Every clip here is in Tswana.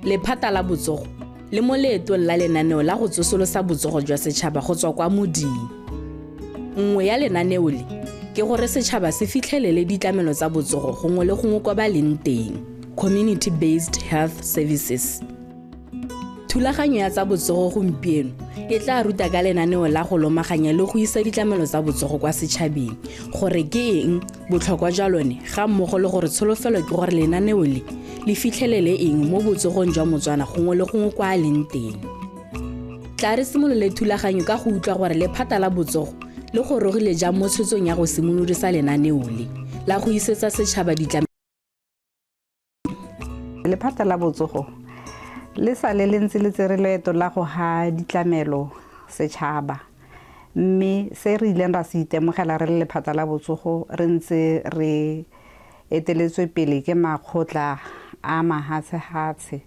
Lephata la botsogo le mo leetong la lenaneo la go tsosolosa botsogo jwa setšhaba go tswa kwa moding. Nngwe ya lenaneo le ke gore setšhaba se fitlhelele ditlamelo tsa botsogo gongwe le gongwe kwa ba leng teng, community based health services. Thulaganyo ya tsa botsogo gompieno e tla ruta ka lenaneo la go lomaganya le go isa ditlamelo tsa botsogo kwa setšhabeng, gore ke eng, botlhokwa jwa lone, ga mmogo le gore tsholofelo ke gore lenaneo le le fitlhelele eng mo botsogong jwa Motswana gongwe le gongwe kwa a leng teng. Tla re simolole thulaganyo ka go utlwa gore lephata la botsogo le gorogile jang mo tshwetsong ya go simolodisa lenaneo le la go isetsa setšhaba ditlamelo. Lephata la botsogo le sale le ntse le tsere leeto la go ha ditlamelo setšhaba, mme se re ileng ra se itemogela re le lephata la botsogo re ntse re eteletswe pele ke makgotla a mahatshe-hatshe,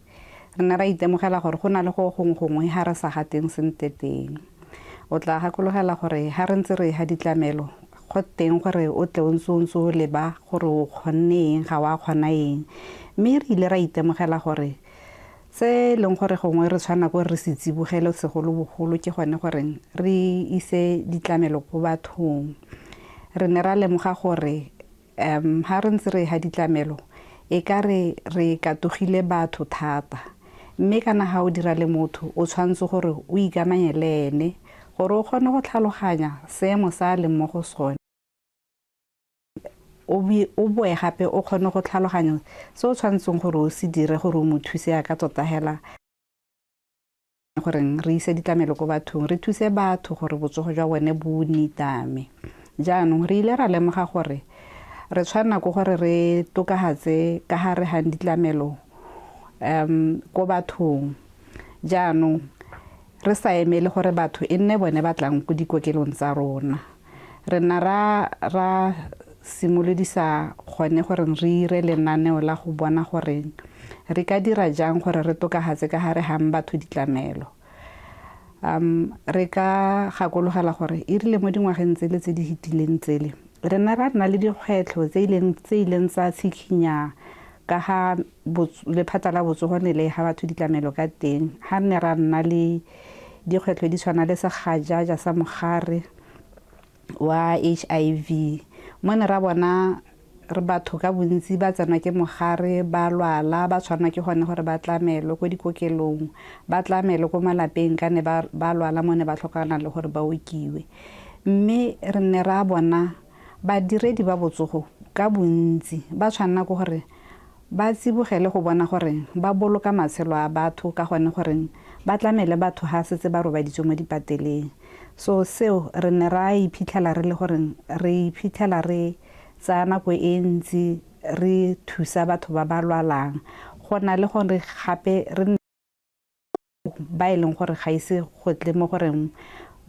re ne ra itemogela gore go na le go gongwe gongwe ha re sa gateng sentle teng. O tla gakologela gore ha re ntse re ha ditlamelo go teng gore o tle o ntse o ntse o leba gore o kgonne eng, ga wa kgona eng, mme re ile ra itemogela gore se e leng gore gongwe re tshwana ko re se tsibogele segolobogolo ke gone gore re ise ditlamelo ko bathong. Re ne ra lemoga gore ha re ntse re ha ditlamelo e ka re re katogile batho thata, mme kana ha o dira le motho o tshwanetse gore o ikamanye le ene gore o kgone go tlhaloganya seemo sa a leng mo go sone, o boe gape o kgone go tlhaloganya se o tshwanetseng gore o se dire gore o mo thuse ya ka tota hela gore re ise ditlamelo ko bathong, re thuse batho gore botsogo jwa bone bo nitame. Jaanong re ile ra lemoga gore re tshwanela ke gore re tokafatse ka ga re gang ditlamelo ko bathong. Jaanong re sa emele gore batho e nne bone ba tlang ko dikokelong tsa rona, re nna ra simolodisa gone gore re ire lenaneo la go bona gore re ka dira jang gore re tokafatse ka ga re gang batho ditlamelo. Re ka gakologela gore e rile mo dingwageng tsele tse di fetileng tsele re nna ra nna le dikgwetlho tse ileng tsa tshikhinya ka ga lephata la botsogo ne le ga batho ditlamelo ka teng. Ha nne ra nna le dikgwetlho di tshwana le segajaja sa mogare wa HIV, mo ne ra bona re batho ka bontsi ba tsenwa ke mogare, ba lwala, ba tshwanwa ke gone gore ba tlamelwe ko dikokelong, ba tlamelwe ko malapeng ka ne ba lwala mo ne ba tlhokana le gore ba okiwe. Mme re ne ra bona badiredi ba botsogo ka bontsi ba tshwanela ke gore ba tsibogele go bona gore ba boloka matshelo a batho ka gone gore ba tlamele batho ha setse ba robaditswe mo dipateleng. So seo re ne ra iphitlhela re le gore re iphitlhela re tsaya nako e ntsi re thusa batho ba ba lwalang, go na le gore gape re ba e leng gore ga ise go tle mo goreng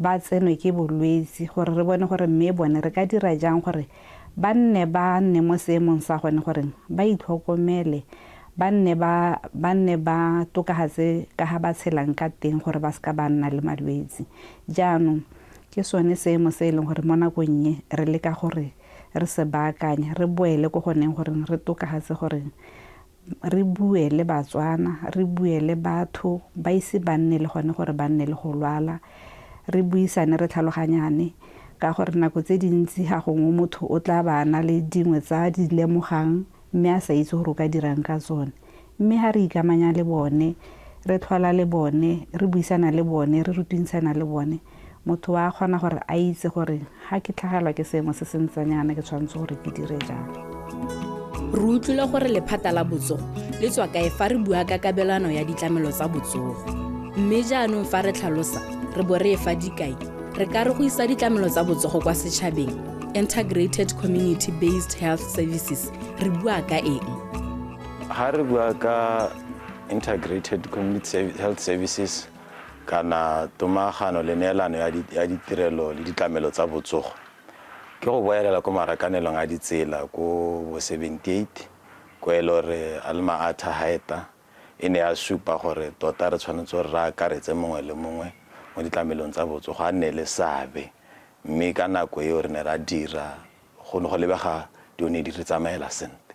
ba tsenwe ke bolwetse, gore re bone gore mme bone re ka dira jang gore ba nne mo seemong sa gone gore ba itlhokomele, ba nne ba tokafatse ka ga ba tshelang ka teng gore ba seka ba nna le malwetse. Jaanong ke sone seemo se e leng gore mo nakong e re leka gore re se baakanye, re boele ko goneng gore re tokafatse gore re bue le Batswana, re bue le batho ba ise ba nne le gone gore ba nne le go lwala, re buisane re tlhaloganyane, ka gore nako tse dintsi ga gongwe motho o tla ba na le dingwe tsa di lemogang mme a sa itse gore o ka dirang ka tsone. Mme ha re ikamanya le bone, re tlhola le bone, re buisana le bone, re rutuntshana le bone, motho wa kgona gore a itse gore ha ke tlhagelwa ke seemo se se ntsanyana ke tshwanetse gore ke dire jang. Re utlwile gore lephata la botsogo le tswa kae fa re bua ka kabelano ya ditlamelo tsa botsogo, mme jaanong fa re tlhalosa re bo re e fa dikai, re ka re go isa ditlamelo tsa botsogo kwa setšhabeng, integrated community based health services, re bua ka eng? Ha re bua ka integrated community health services kana tomagano le neelano ya ditirelo le ditlamelo tsa botsogo, ke go boelela ko marakanelong a ditsela ko bo 78 ko e le gore Alma Ata Haeta e ne ya supa gore tota re tshwanetse gore re akaretse mongwe le mongwe mo ditlamelong tsa botsogo, a nne le seabe. Mme ka nako eo re ne ra dira, go ne go lebega di ne di re tsamaela sentle.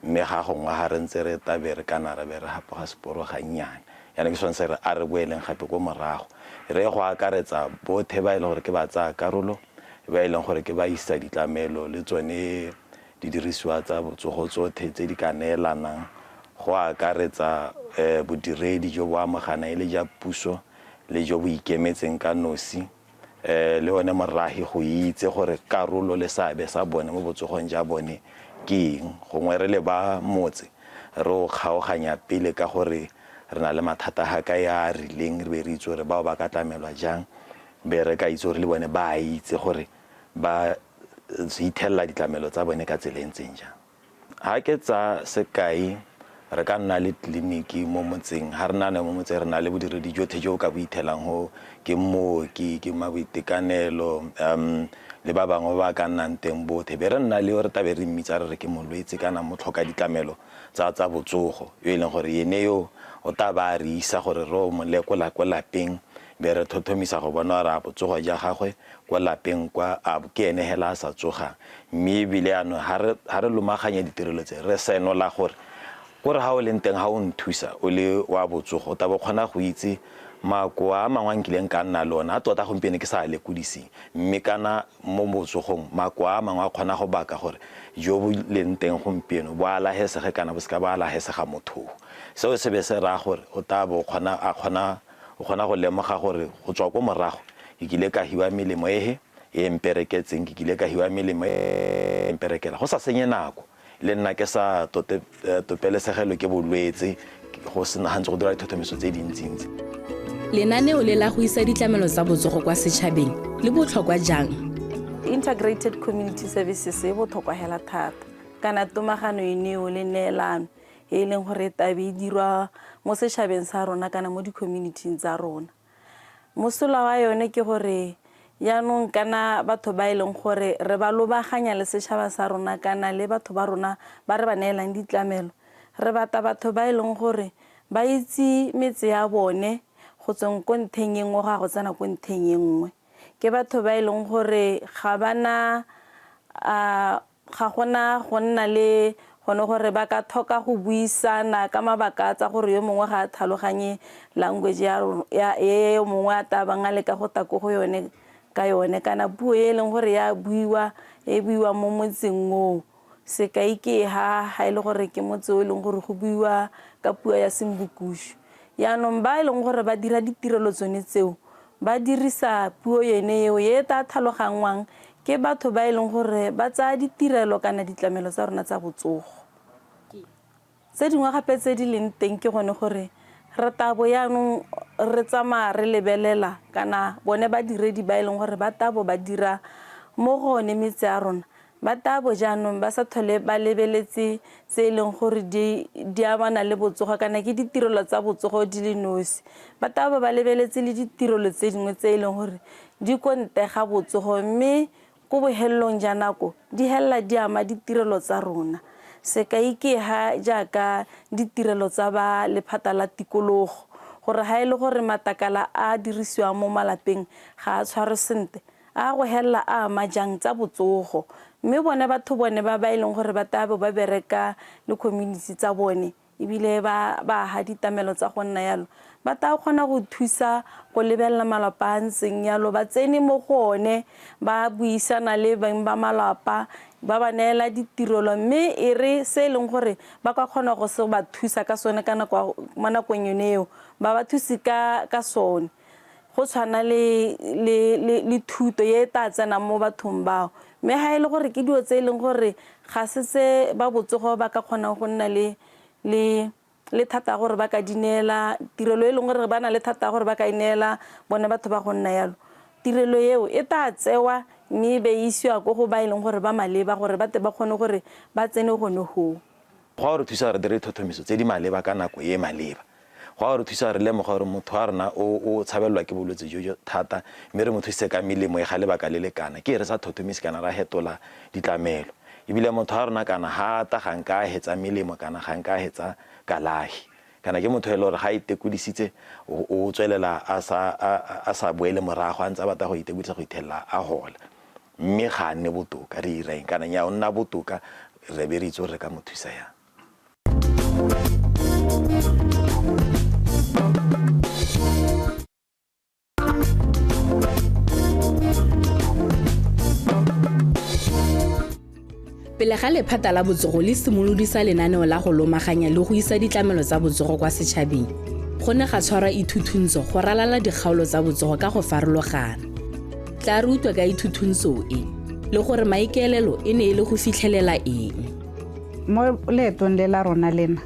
Mme ga gongwe ga re ntse re tabe re kana re be re hapoga seporo gannyane. Yana ke sone se re a re boeleng gape ko morago, re go akaretsa bothe ba e leng gore ke ba tsaya karolo, ba e leng gore ke ba isa ditlamelo le tsone didirisiwa tsa botsogo tsothe tse di ka neelanang, go akaretsa bodiredi jo bo amogana e le ja puso le jo bo ikemetseng ka nosi, le one morahi go itse gore karolo le seabe sa bone mo botsogong ja bone ke eng. Gongwe re le ba motse re o kgaoganya pele ka gore re na le mathata ga ka ya rileng, re be re itse gore bao ba ka tlamelwa jang, be re ka itse gore le bone ba itse gore ba ithelela ditlamelo tsa bone ka tsela e ntseng jang. Ha ke tsa sekai, re ka nna le tleliniki mo motseng, ha re na mo motseng re na le bodiredi jotlhe jo ka bo ithelang ho ke mooki, ke maboitekanelo, le ba bangwe ba ka nnang teng bothe. Be re nna le yo re tabe re mmitsa re re ke molwetse kana mo tlhoka ditlamelo tsa botsogo, yo e leng gore ene yo o tla ba re isa gore re o mo lekola ko lapeng, be re thothomisa go bona gore a botsogo ja gagwe ko lapeng kwa a ke ene hela a sa tsogang. Mme ebile jaanong ha re lomaganya ditirelo tse, re senola gore kore ha o leng teng ha o nthusa o le wa botsogo, o tla bo kgona go itse makoa a mangwe a nkileng ka nna le ona a tota gompieno ke sa lekodiseng, mme kana mo botsogong makoa a mangwe a kgona go baka gore jo bo leng teng gompieno bo alahesege kana bo seka ba alahesega motho. Seo se be se raya gore o tla bo kgona a kgona o kgona go lemoga gore go tswa ko morago ke kile ka hiwa melemo ehe e mpereketseng, ke kile ka hiwa melemo e mperekela, go sa senye nako le nna ke sa topelesegelwe ke bolwetse go sena ga ntse go dira dithotomiso tse dintsintsi. Lenaneo le la go isa ditlamelo tsa botsogo kwa setšhabeng le botlhokwa jang? Integrated community services e botlhokwa hela thata, kana tomagano eneo le neelano e leng gore tabe e dirwa mo setšhabeng sa rona kana mo di-community-ing tsa rona. Mosola wa yone ke gore jaanong kana batho ba e leng gore re ba lobaganya le setšhaba sa rona kana le batho ba rona ba re ba neelang ditlamelo, re batla batho ba e leng gore ba itse metse ya bone go tsweng ko ntlheng e nngwe go ya go tsena ko ntlheng e nngwe. Ke batho ba e leng gore ga bana ga gona go nna le gone gore ba ka tlhoka go buisana ka mabaka tsa gore yo mongwe ga a tlhaloganye language ya e yo mongwe a tabang a leka go ta ko go yone ka yone, kana puo e leng gore ya buiwa e buiwa mo motseng oo. Sekai ke ha e le gore ke motse o e leng gore go buiwa ka puo ya Sembukushu. Jaanong ba e leng gore ba dira ditirelo tsone tseo ba dirisa puo yone eo e tla tlhaloganngwang ke batho ba e leng gore ba tsaya ditirelo kana ditlamelo tsa rona tsa botsogo. Tse dingwe gape tse di leng teng ke gone gore re tabo jaanong re tsamaya re lebelela kana bone badiredi ba e leng gore ba tabo ba dira mo go one metse ya rona, ba tabo jaanong ba sa tlhole ba lebeletse tse e leng gore di amana le botsogo kana ke ditirelo tsa botsogo di le nosi, ba tabo ba lebeletse le ditirelo tse dingwe tse e leng gore di ko ntle ga botsogo, mme ko bohelelong ja nako di helela di ama ditirelo tsa rona. Sekai ke ha jaaka ditirelo tsa ba lephata la tikologo, gore ha e le gore matakala a dirisiwang mo malapeng ga a tshwarwe sentle, a go helela a ama jang tsa botsogo. Mme bone batho bone ba ba e leng gore ba tla bo ba bereka le community tsa bone ebile ba aga ditlamelo tsa go nna yalo, ba tla kgona go thusa go lebelela malapa a ntseng yalo, ba tsene mo go one, ba buisana le beng ba malapa, ba ba neela ditirelo, mme e re se e leng gore ba ka kgona go se ba thusa ka sone ka nako mo nakong yone eo, ba ba thuse ka sone. Go tshwana le thuto e tla tsenang mo bathong bao. Mme ha e le gore ke dilo tse e leng gore ga se tse ba botsogo ba ka kgonang go nna le thata gore ba ka di neela tirelo e leng gore ba na le thata gore ba ka e neela bone batho ba go nna yalo, tirelo eo e tla tsewa mme e be e isiwa ko go ba e leng gore ba maleba gore ba tle ba kgone gore ba tsene gone hoo. Go a re thusa re dire dithotomiso tse di maleba ka nako e e maleba. Go a re thusa re lemoga gore motho wa rona o tshabelelwa ke bolwetse jo thata, mme re mo thuse ka melemo e ga lebaka le le kana, ke re sa thotomise kana ra hetola ditlamelo. Ebile motho wa rona kana ha ta ga nka hetsa melemo kana ga nka hetsa kalahi, kana ke motho e le gore ga itekodisitse o tswelela a sa boele morago, a ntse a batla go itekodisa go ithelela a hola, mme ga a nne botoka. Re ireng kana nya o nna botoka, re be re itse gore re ka mo thusa yang. Pele ga lephata la botsogo le simolodisa lenaneo la go lomaganya le go isa ditlamelo tsa botsogo kwa setšhabeng, go ne ga tshwarwa ithutuntsho go ralala dikgaolo tsa botsogo ka go farologana. Tla re utlwe ka ithutuntsho e le gore maikaelelo e ne e le go fitlhelela eng. Mo leetong le la rona lena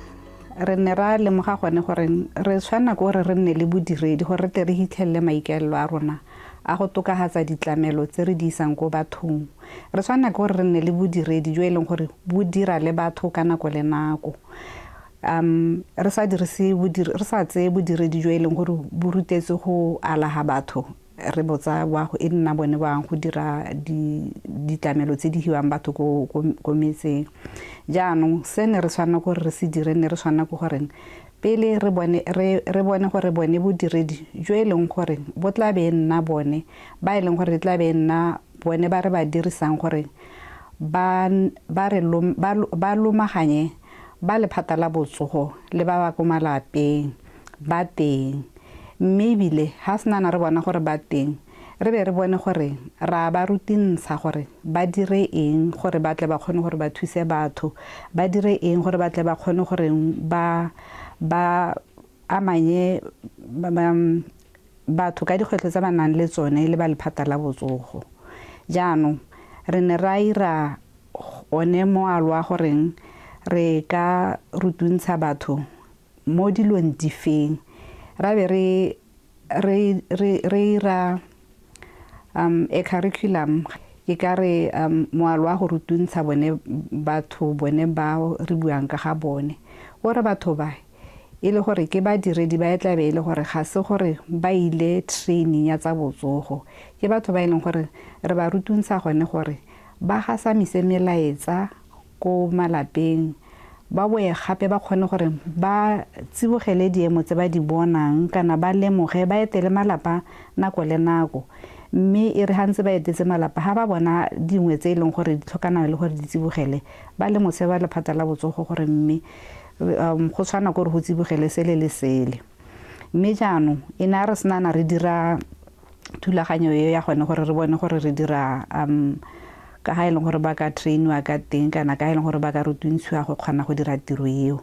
re ne ra lemoga gone gore re tshwanela ke gore re nne le bodiredi gore re tle re fitlhelele maikaelelo a rona a go tokafatsa ditlamelo tse re di isang ko bathong. Re tshwanela ke gore re nne le bodiredi jo e leng gore bo dira le batho ka nako le nako. Re sa dirise re sa tseye bodiredi jo e leng gore bo rutetswe go alaga batho, re botsa wa go e nna bone ba go dira ditlamelo tse di hiwang batho ko metseng. Jaanong se ne re tshwanela gore re se dire, ne re tshwanela ke gore pele re bone gore bone bodiredi jo e leng gore bo tla be nna bone ba e leng gore tla be nna bone ba re ba dirisang gore ba lomaganye ba lephata la botsogo le ba ba ko malapeng ba teng. Mme ebile ha senana re bona gore ba teng, re be re bone gore ra ba rutintsha gore ba dire eng gore ba tle ba kgone gore ba thuse batho, ba dire eng gore ba tle ba kgone gore ba amanye batho ka dikgwetlho tse ba nang le tsone le ba lephata la botsogo. Jaanong re ne ra ira one moalo wa goreng re ka rutuntsha batho mo dilong difeng, ra be re ira a curriculum ke ka re moalo wa go rutuntsha bone batho bone ba re buang ka ga bone, gore batho ba e le gore ke badiredi ba e tla be e le gore ga se gore ba ile training ya tsa botsogo, ke batho ba e leng gore re ba rutuntsha gone gore ba gasamise melaetsa ko malapeng, ba boe gape ba kgone gore ba tsibogele diemo tse ba di bonang kana ba lemoge, ba etele malapa nako le nako. Mme e re ga ntse ba etetse malapa, ga ba bona dingwe tse e leng gore di tlhokana le gore di tsibogele, ba lemose ba lephata la botsogo gore mme go tshwana gore go tsibogele sele le sele. Mme jaanong e ne a re senana re dira thulaganyo eo ya gone gore re bone gore re dira ka ga e leng gore ba ka trainiwa ka teng kana ka e leng gore ba ka rutuntshiwa go kgona go dira tiro eo.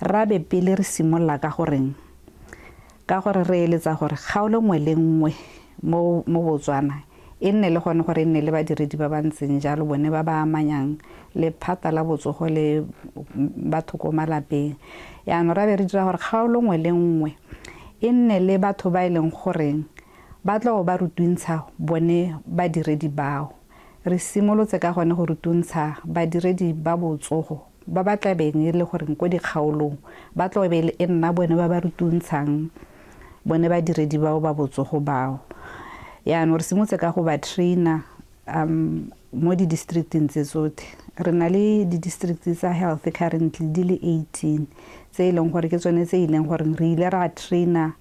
Ra be pele re simolola ka goreng, ka gore re eletsa gore kgaolo nngwe le nngwe mo Botswana e nne le gone gore e nne le badiredi ba ba ntseng jalo, bone ba ba amanyang lephata la botsogo le batho ko malapeng. Jaanong ra be re dira gore kgaolo nngwe le nngwe e nne le batho ba e leng goreng ba tla ba rutuntsha bone badiredi bao. Re simolotse ka gone go rutuntsha badiredi ba botsogo ba ba tla beng e le goreng ko dikgaolong ba tla be e nna bone ba ba rutuntshang bone badiredi bao ba botsogo bao. Jaanong re simolotse ka go ba trainer mo di-districteng tse tsotlhe. Re na le di-district tsa health currently di le 18 tse e leng gore ke tsone tse e leng gore re ile ra trainer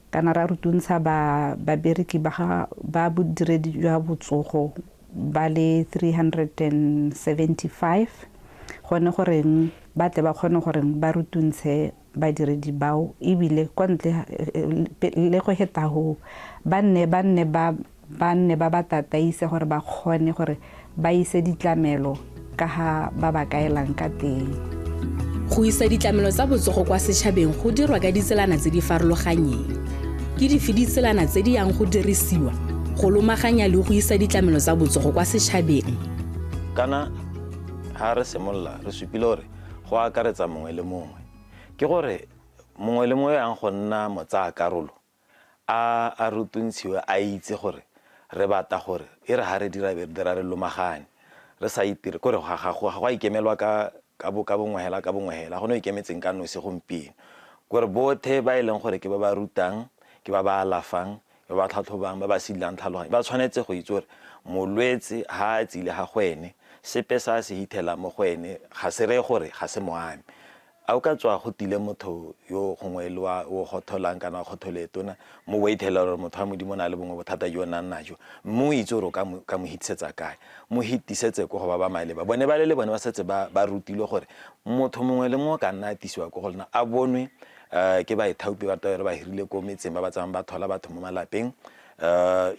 kana ra rutuntsha babereki ba bodiredi jwa botsogo ba le 375 gone goreng ba tle ba kgone goreng ba rutuntshe badiredi bao, ebile kwa ntle le go heta ho ba nne ba ba tataise gore ba kgone gore ba ise ditlamelo ka ha ba ba kaelang ka teng. Go isa ditlamelo tsa botsogo kwa setšhabeng go dirwa ka ditselana tse di farologanyeng. Ke dife ditselana tse di yang go dirisiwa go lomaganya le go isa ditlamelo tsa botsogo kwa setšhabeng? Kana ha re simolola re supile gore go akaretsa mongwe le mongwe, ke gore mongwe le mongwe yang go nna motsaya karolo a rutuntshiwe, a itse gore re batla gore e re ha re dira be re dira re lomagane, re sa itire kore ga go a ikemelwa ka bongwehela ka bongwehela, go no ikemetseng ka nosi gompieno. Kore bothe ba e leng gore ke ba ba rutang, ke ba ba alafang, ke ba ba tlhatlhobang, ba ba silang tlhaloganyo, ba tshwanetse go itse gore molwetse ha a tsile ga go ene, sepe sa se hithelang mo go ene ga se reye gore ga se moame. A o ka tswa go tile motho yo gongwe le wa o gotholang kana gothole tona mo waitela gore motho wa Modimo o na le bongwe bothata jo nang najo, mme o itse gore o ka mo hitisetsa kae, mo hitisetse ko go ba ba maleba. Bone ba le bone ba setse ba rutilwe gore motho mongwe le mongwe ka nna a tisiwa ko go lona a bonwe ke baithaopi ba re ba hirile ko metseng ba ba tsamayang ba thola batho mo malapeng,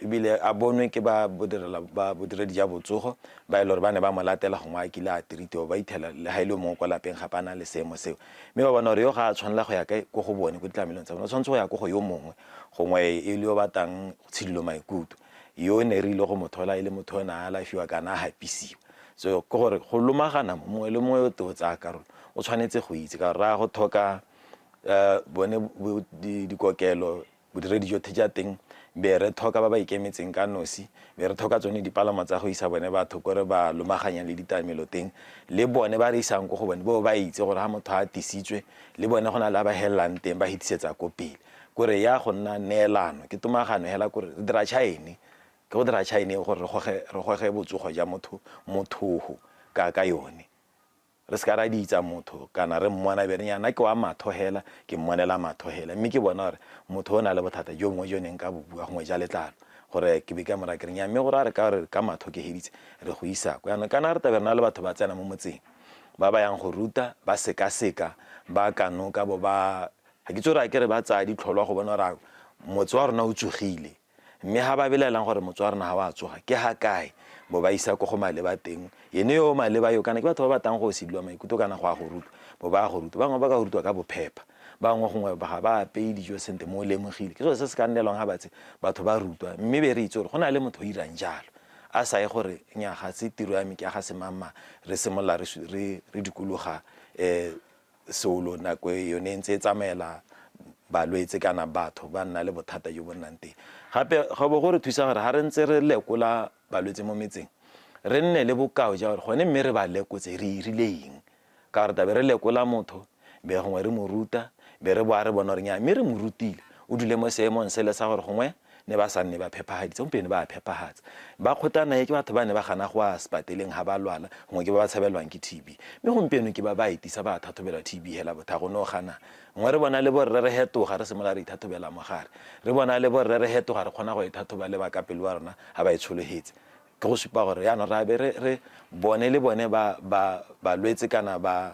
ebile a bonwe ke ba bodiredi ja botsogo ba e le gore ba ne ba mo latela gongwe a kile a treatiwa, ba ithela le ga e le mongwe kwa lapeng gape a na le seemo seo, mme ba bona gore yo ga a tshwanela go ya kae ko go bone ko ditlamelong tsa bone, o tshwanetse go ya ko go yo mongwe gongwe e le yo batlang tshidilo maikutlo, yo ne re ile go mo thola e le motho o ne a alafiwa kana a hapisiwa. So ke gore go lomagana mongwe le mongwe o te o tsaya karolo o tshwanetse go itse ka gore raya go tlhoka bone dikokelo bodiredi jotlhe ja teng, be re tlhoka ba ba ikemetseng ka nosi, be re tlhoka tsone dipalamo tsa go isa bone batho ko re ba lomaganyang le ditlamelo teng, le bone ba re isang ko go bone bo ba itse gore ha motho a tisitswe le bone go na le ba helelang teng ba hitisetsa ko pele. Kore ya go nna neelano ke tomagano hela kore re dira chaine, ke go dira chaine gore re goge botsogo ja motho mothogo ka yone. Re se ka ra ditsa motho kana re mmona be re nyana ke wa matho hela, ke mmonela matho hela, mme ke bona gore motho o na le bothata jo bongwe jo neng ka bo bua gongwe ja letlalo gore ke be ka mora ke re nya, mme gore a re ka gore ka matho ke heditse re go isa kwa. Jaanong kana re tabe re na le batho ba tsena mo motseng ba ba yang go ruta ba sekaseka ba kanoka bo ba ga ke itse gore a ke re ba tsaya ditlholwa go bona gore motse wa rona o tsogile, mme ha ba belaelang gore motse wa rona ga wa tsoga ke ha kae, bo ba isa ko go maleba teng. Ene yo maleba yo kana ke batho ba batlang go sedilwa maikutlo kana go a go rutwa, bo ba go rutwa. Bangwe ba ka rutwa ka bophepa, bangwe gongwe ba ga ba apeye dijo sentle mo o lemogile, ke selo se se ka nnelwang ga batse batho ba rutwa, mme be re itse gore go na le motho o irang jalo a sa ye gore nya ga se tiro ya me ke ya ga semangmang, re simolola re dikologa seolo nako e yone e ntse e tsamaela balwetse kana batho ba nna le bothata jo bo nnang teng. Gape go bo go re thusa gore ga re ntse re lekola balwetse mo metseng re nne le bokao ja gore gone mme re ba lekotse re irile eng, ka gore tabe re lekola motho be gongwe re mo ruta be re boa re bona gore nya mme re mo rutile o dule mo seemong sele sa gore gongwe ne ba sa nne ba phepagaditse, gompieno ba phepagatsa. Ba kgotana ke batho ba ne ba gana go ya sepateleng ga ba lwala, gongwe ke ba ba tshabelwang ke TB, mme gompieno ke ba ba etisa ba thathobelwa TB hela botha go no gana. Gongwe re bona le borre re hetoga re simolola re ithathobela mogare, re bona le borre re hetoga re kgona go ithathoba le bakapelo ba rona ga ba e tshologetse. Ke go supa gore jaanong ra be re bone le bone ba balwetse kana ba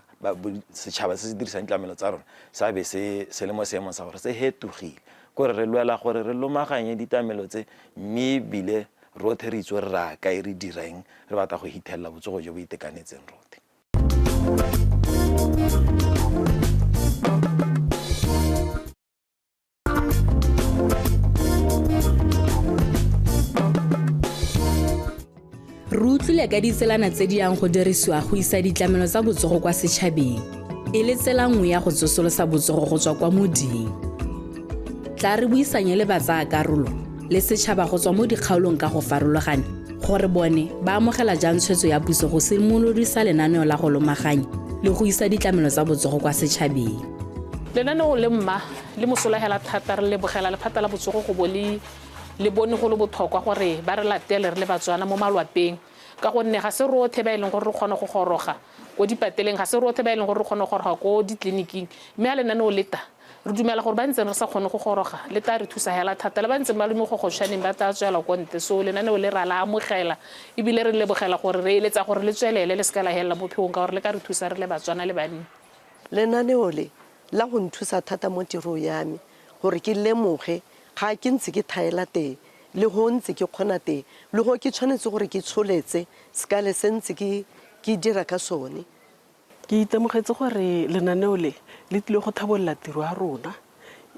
setšhaba se se dirisang ditlamelo tsa rona sa be se le mo seemong sa gore se hetogile, kore re lwela gore re lomaganye ditlamelo tse, mme ebile rotlhe re itse gore re a kae re dirang, re batla go hithelela botsogo jo bo itekanetseng rotlhe. Re utlwile ka ditselana tse di yang go dirisiwa go isa ditlamelo tsa botsogo kwa setšhabeng, e le tsela nngwe ya go tsosolosa botsogo go tswa kwa moding. Tla re buisanye le batsaya karolo le setšhaba go tswa mo dikgaolong ka go farologana gore bone ba amogela jang tshwetso ya puso go simolodisa lenaneo la go lomaganya le go isa ditlamelo tsa botsogo kwa setšhabeng. Lenaneo le mma le mosola hela thata, re lebogela lephata la botsogo go bo le bone go le botlhokwa gore ba re latele re le Batswana mo malwapeng, ka gonne ga se rotlhe ba e leng gore re kgone go goroga ko dipateleng, ga se rotlhe ba e leng gore re kgone go goroga ko ditleliniking, mme a lenaneo le ta re dumela gore ba ntseng re sa kgone go goroga le tla re thusa hela thata, le ba ntseng ba le mo gogoshaneng ba tla tswela ko ntle. So lenaneo le ra la amogela ebile re lebogela gore re eletsa gore le tswelele le se ka la helela mo pheong, ka gore le ka re thusa re le Batswana le banni. Lenaneo le la go nthusa thata mo tirong ya me gore ke lemoge ga ke ntse ke thaela teng le go ntse ke kgona teng le go ke tshwanetse gore ke tsholetse sekale se ntse ke dira ka sone. Ke itemogetse gore lenaneo le le tlile go thabolola tiro ya rona,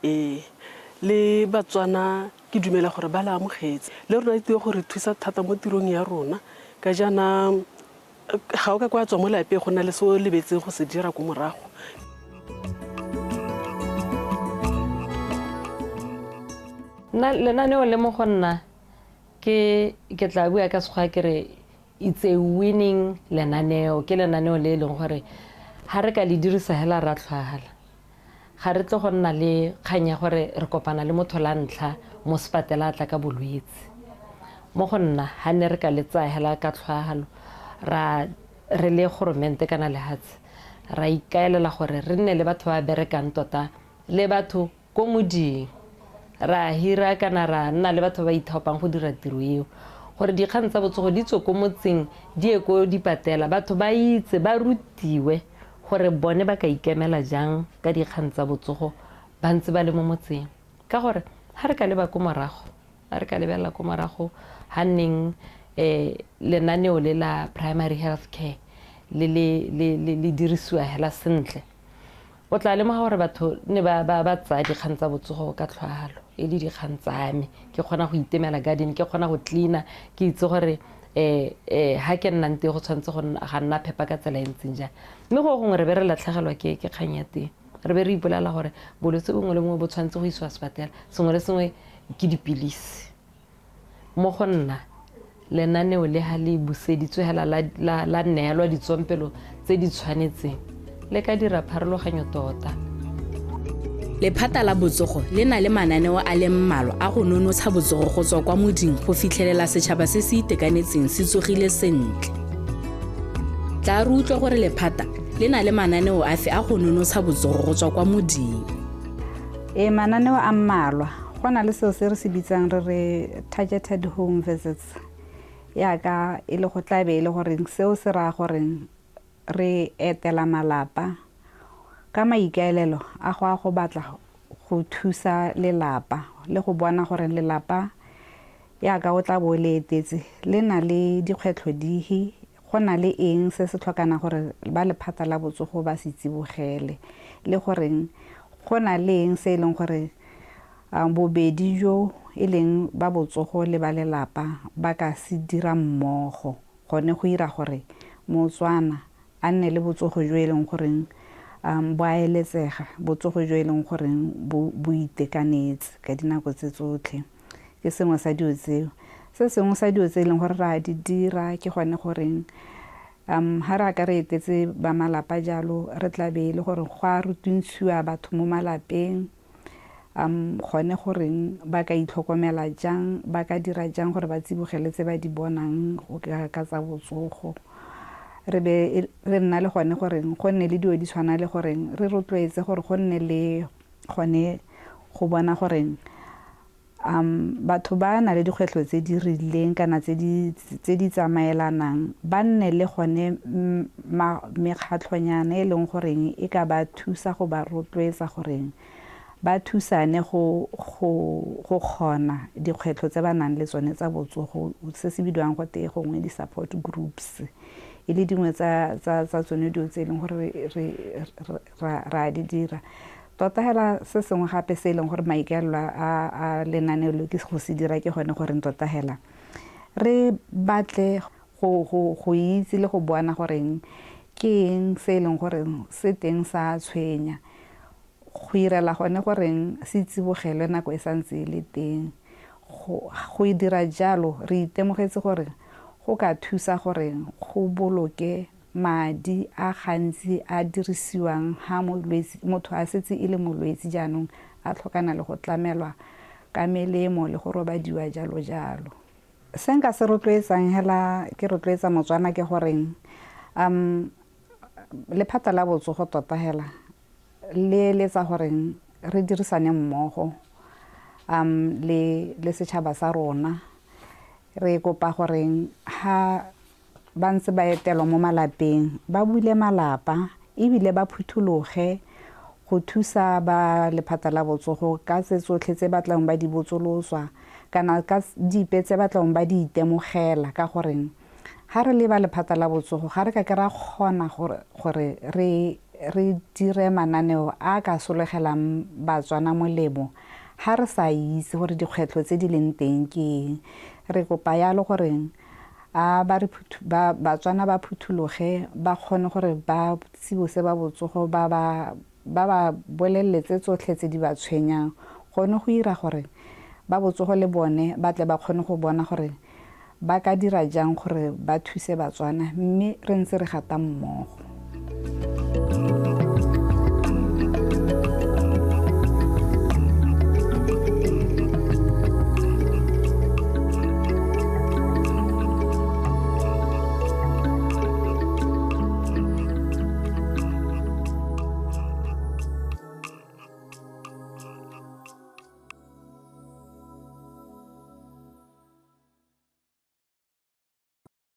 le Batswana ke dumela gore ba le amogetse, le rona e tlile go re thusa thata mo tirong ya rona, ka jaana ga o ka kwa tswa mo lapeng go na le se o lebetseng go se dira ko morago. Nna lenaneo le mo go nna ke tla bua ka sekgwa ke re it's a winning lenaneo, ke lenaneo le e leng gore ga re ka le dirisa hela ra tlhwagala, ga re tle go nna le kgang ya gore re kopana le motho la ntlha mo sepatela a tla ka bolwetse. Mo go nna ga ne re ka le tsaya hela ka tlhwagalo ra re le goromente kana lehatshe Ra ikaelela gore re nne le batho ba berekang tota le batho ko moding, ra hira kana ra nna le batho ba ithaopang go dira tiro eo, gore dikgang tsa botsogo di tswe ko motseng di ye ko dipatela, batho ba itse, ba rutiwe gore bone ba ka ikemela jang ka dikgang tsa botsogo ba ntse ba le mo motseng. Ka gore ha re ka leba ko morago, ha re ka lebelela ko morago ha nneng lenaneo le la primary health care le le le le dirisiwa hela sentle, o tla lemoga gore batho ne ba ba ba tsaya dikgang tsa botsogo ka tlhwaalo, e le dikgang tsa me. Ke kgona go itemela garden, ke kgona go cleaner, ke itse gore ha ke nnang teng go tshwanetse go ga nna phepa ka tsela e ntseng jang. Mme go gongwe re be re latlhegelwa ke kgang ya teng, re be re ipolela gore bolwetse bongwe le bongwe bo tshwanetse go isiwa sepatela, sengwe le sengwe ke dipilisi. Mo go nna lenaneo le ha le buseditswe hela la neelwa ditsompelo tse di tshwanetseng, le ka dira pharologanyo tota. Lephata la botsogo le na le mananeo a le mmalwa a go nonotsha botsogo go tswa kwa moding go fitlhelela setšhaba se se itekanetseng se tsogile sentle. Tla re utlwe gore lephata le na le mananeo afe a go nonotsha botsogo go tswa kwa moding. Mananeo a mmalwa, go na le seo se re se bitsang re re targeted home visits, yaka e le go tla be e le goreng seo se raya goreng re etela malapa ka maikaelelo a go a go batla go thusa lelapa le go bona gore lelapa yaka o tla bo le etetse le na le dikgwetlho dihe, go na le eng se se tlhokana gore ba lephata la botsogo ba se tsibogele, le goreng go na le eng se e leng gore bobedi jo e leng ba botsogo le ba lelapa ba ka se dira mmogo gone go ira gore Motswana a nne le botsogo jo e leng goreng bo a eletsega, botsogo jo e leng goreng bo itekanetse ka dinako tse tsotlhe. Ke sengwe sa dilo tseo. Se sengwe sa dilo tse e leng gore ra di dira ke gone goreng ha re ka re etetse ba malapa jalo, re tla be e le gore go a rutuntshiwa batho mo malapeng, gone goreng ba ka itlhokomela jang, ba ka dira jang gore ba tsibogele tse ba di bonang ka tsa botsogo. Re be re nna le gone goreng go nne le dilo di tshwana le goreng re rotloetse gore go nne le gone go bona goreng batho ba na le dikgwetlho tse di rileng kana tse di tsamaelanang, ba nne le gone mekgatlhonyana e leng goreng e ka ba thusa go ba rotloetsa goreng ba thusane go kgona dikgwetlho tse ba nang le tsone tsa botsogo, se se bidiwang go te gongwe di-support groups, e le dingwe tsa tsone dilo tse e leng gore ra di dira. Tota hela se sengwe gape se e leng gore maikaelelo a lenaneo le ke go se dira ke gone gore tota hela re batle go itse le go bona goreng ke eng se e leng gore se teng sa tshwenya, go irela gone goreng se tsibogelwe nako e santse e le teng. Go dira jalo re itemogetse gore go ka thusa gore go boloke madi a gantsi a dirisiwang ha motho a setse e le molwetse jaanong a tlhokana le go tlamelwa ka melemo le go robadiwa jalo jalo. Se nka se rotloetsang hela ke rotloetsa Motswana ke goreng lephata la botsogo tota hela le eletsa goreng re dirisane mmogo le setšhaba sa rona. Re kopa goreng ha ba ntse ba etelwa mo malapeng ba bule malapa ebile ba phuthologe go thusa ba lephata la botsogo ka tse tsotlhe tse batlang ba di botsoloswa kana ka dipe tse batlang ba di itemogela, ka goreng ha re le ba lephata la botsogo ga re ka ke ra kgona gore re dire mananeo a ka solegelang Batswana molemo ha re sa itse gore dikgwetlho tse di leng teng ke eng. Re kopa yalo goreng a Batswana ba phuthologe ba kgone gore ba tsibose ba botsogo ba ba boleletse tsotlhe tse di ba tshwenyang, gone go ira gore ba botsogo le bone ba tle ba kgone go bona gore ba ka dira jang gore ba thuse Batswana, mme re ntse re gata mmogo.